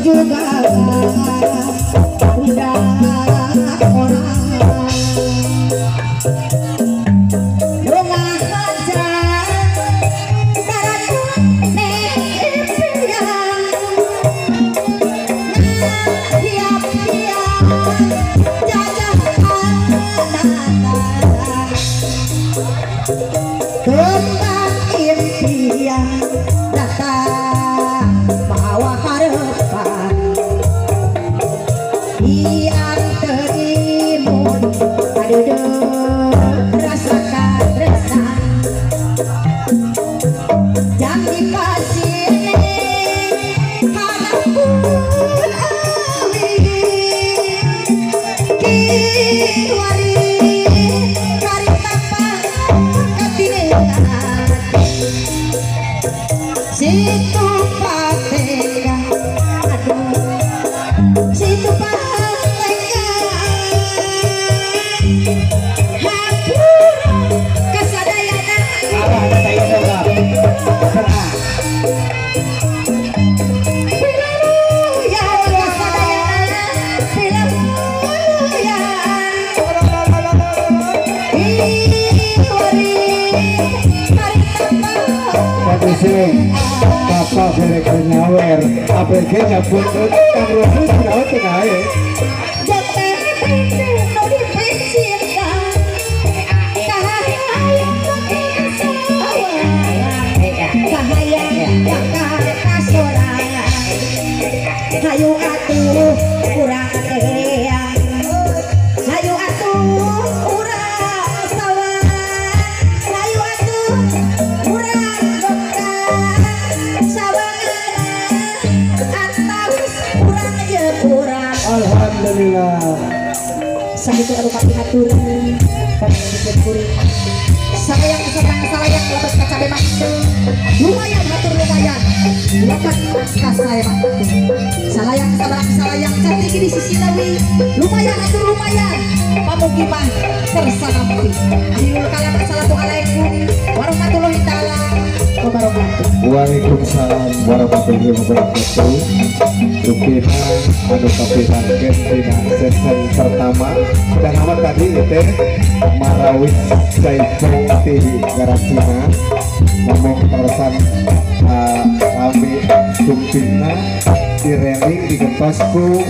Juga udah orang rumah aja kembang impian datang bawa harapan yang terimun aduh rasakan resah jangan dikasih harapun awi kiwari situ pateka aduh situ pateka hapura kasadayana pilaluya kasadayana pilaluya iwari Bapak berek nyawer, APG nyabut Kang Rosul sinaon tengah ae. Hayu atuh urang teh, hayu atuh urang sawah, hayu atuh urang urang. Alhamdulillah. Sakitu anu kapihatur pangeukeun kuring. Salayang sareng salayang lebet ka cabe mah. Lumayan hatur lumayan. Lebet ka sae mah. Salayang sabarang salayang cantik di sisi leuwih. Lumayan hatur lumayan. Pamugi mah kersa nampi. Akhirul kalam assalamualaikum warahmatullahi taala wabarakatuh. Waalaikumsalam warahmatullahi wabarakatuh. Rupina anu kapirangkeun dina season pertama dan nama tadi teh Marawis Jaipong ti Garasina ngomong terusan kami sumpingna direling digentos ku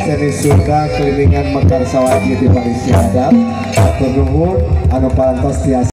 seni Sunda kelilingan Mekar Sawaji di Malaysia Hadap. Hatur nuhun anu parantos tiasa.